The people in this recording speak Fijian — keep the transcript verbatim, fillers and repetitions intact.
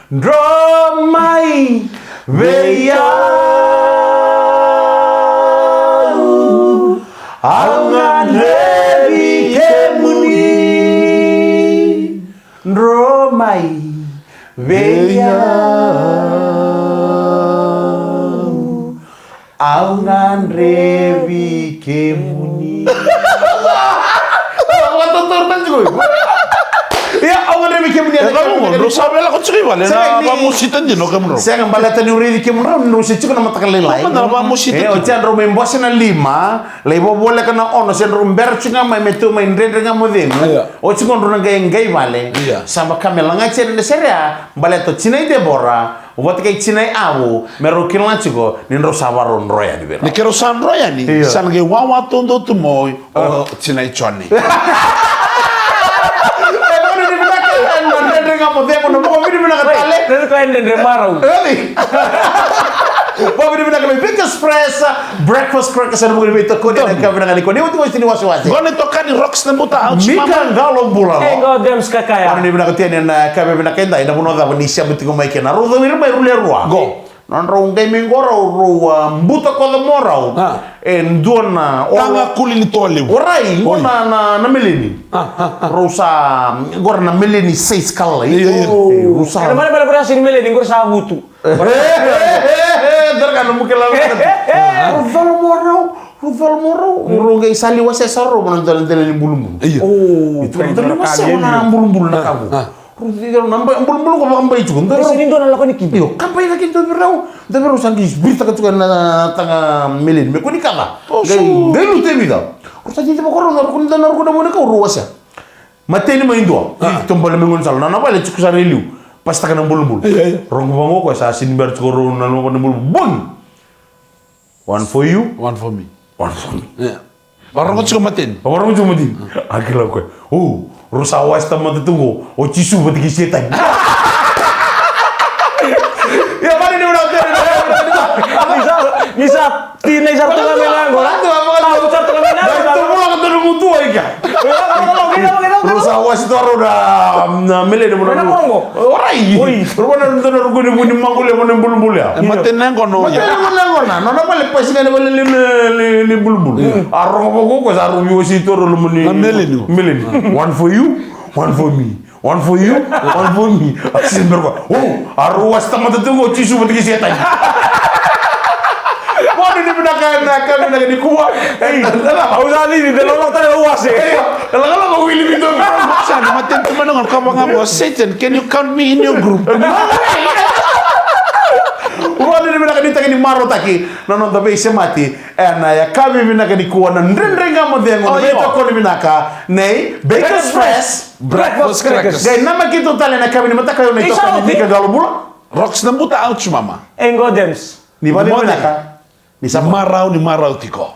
Dro mai vei au, au gadrevi kemuni. Dro mai vei au, au gadrevi kemuni. Ia, au gadrevi kemuni. E, na ka mo, dro sa vela ko tiko i vale, na vamosita dina o kemudrau. Sega, baleta niu raici kemudrau ni drau se tiko na mataka lailai. Na vamosita. E, o tiko drau mai bose na lima, lai vovoleka na ono, se drau bera tiko ga mai me tu mai dredre ga mo cegu. Ia. O tiko drau na qai, qai vale. Ia. Sa vaka me lagati yani na sere ya, baleta o tinai Debora vata kei tinai Avu, me rau kila tiko ni drau sa varau dro yani vei rau. Ni keirau sa dro yani, io, sa na qai wawa taudua tu mai o, o tinai Joni. E, vakavinavinaka, e, na dredre ga mo cegu, na vakavinavinaka tale. Dredre ko e dredre marau. Really? Vakavinavinaka mai Vic Express Breakfast Crackers, ena vuku ni veitokoni ena yakavi vinaka nikua. Ni oti, oti ni wasewase. Qo na itokani Rocks na Buta, ouch mama. Mika Qalo Bula. E, qo James Kakaya. Qo na ni vinaka tu yani ena yakavi vinaka edai, na vanua cava ni sema tiko mai kina. Rau cau ira mai Rule Rua. Qo. Nodrau qai mai qo rau, rau, a, buta koca mo rau. A. E dua na, o, taga kuli ni toa levu. Orai, qo na, na, na meleni. A, a, a. Rau sa, qo ra na meleni size kala. Io, io. E, rau sa. Ena mala mala qo ra sa ni meleni, qo ra sa vutu. E, e, e, e, dara ka na mukela. Rau colo mo rau, rau colo mo rau. Rau qai sa liwa sesa rau, mo na dela, dela ni bulubulu. Io. O, ito, dela ni bulubulu na kavu. A, a. Rau cici rau na bai, bulubulu ko vakabai tiko. Dua rau. Sega ni dua na lako ni kina. Io, ka bai na kina dua vei rau. Dua vei rau sa qai viritaka tiko na taga meleni. Me kua ni kaca. O, qai, so. Qai lutu e vica. Rau sa cici vakarau na ruku, na ruku na vone kau rau wasea. Mateni mai dua. A. Ito bale me gaunisala. Na, na vale tiko sara e liu. Pasitaka na bulubulu. Ia, ia. Rogo vaqo koya sa sini bera tiko rau na loma ni bulubulu. Boing! One for you. One for me. One for me. Ia. Varogo tiko mateni. Varogo tiko mateni. A kila koya. O, rau sa wasi tamata tu qo. O Jisu vata kei Setani. Ia, mani ni vinaka tu yani. Ni sa, ni sa tina i sa tu ga mai na qo. Sa tu ga mai na qo. Rau sa wasi tu rau na, na meleni mo na. Orai. Oi. Rau na dua na ruku ni vuni magule mo na bulubulu ya. E mateni na yaqona oya. Mateni na yaqona. Nona vale pasi ga ni vale ni, ni, ni bulubulu. Mm. A rogo vaqo koya sa rau veiwasei tu rau loma ni. Na meleni. Meleni. One for you, one for me. One for you, one for me. A sini bera koya. O, a rau wasi tamata tu qo Jisu vata kei Setani. Moni ni vinaka na ka vinaka ni kua. Ei, au sa lili, de lolo tale au wase. Ei, lolo, lolo, wili mi dua. Sa ni mateni tu mai na gauna ka vaka mo, Satan, can you count me in your group? Moni ni vinaka ni taki ni marautaki na noda veisemati ena yakavi vinaka ni kua na Dredre Ga Mo Cegu, na veitokoni vinaka nei Bakers Fresh Breakfast Crackers. Qai namaki tu tale na yakavi ni mataka, au na itokani Mika Qalo Bula. Rocks na Buta, ouch mama. Engo James. Ni vale vinaka. Ni sa marau, ni marau tiko.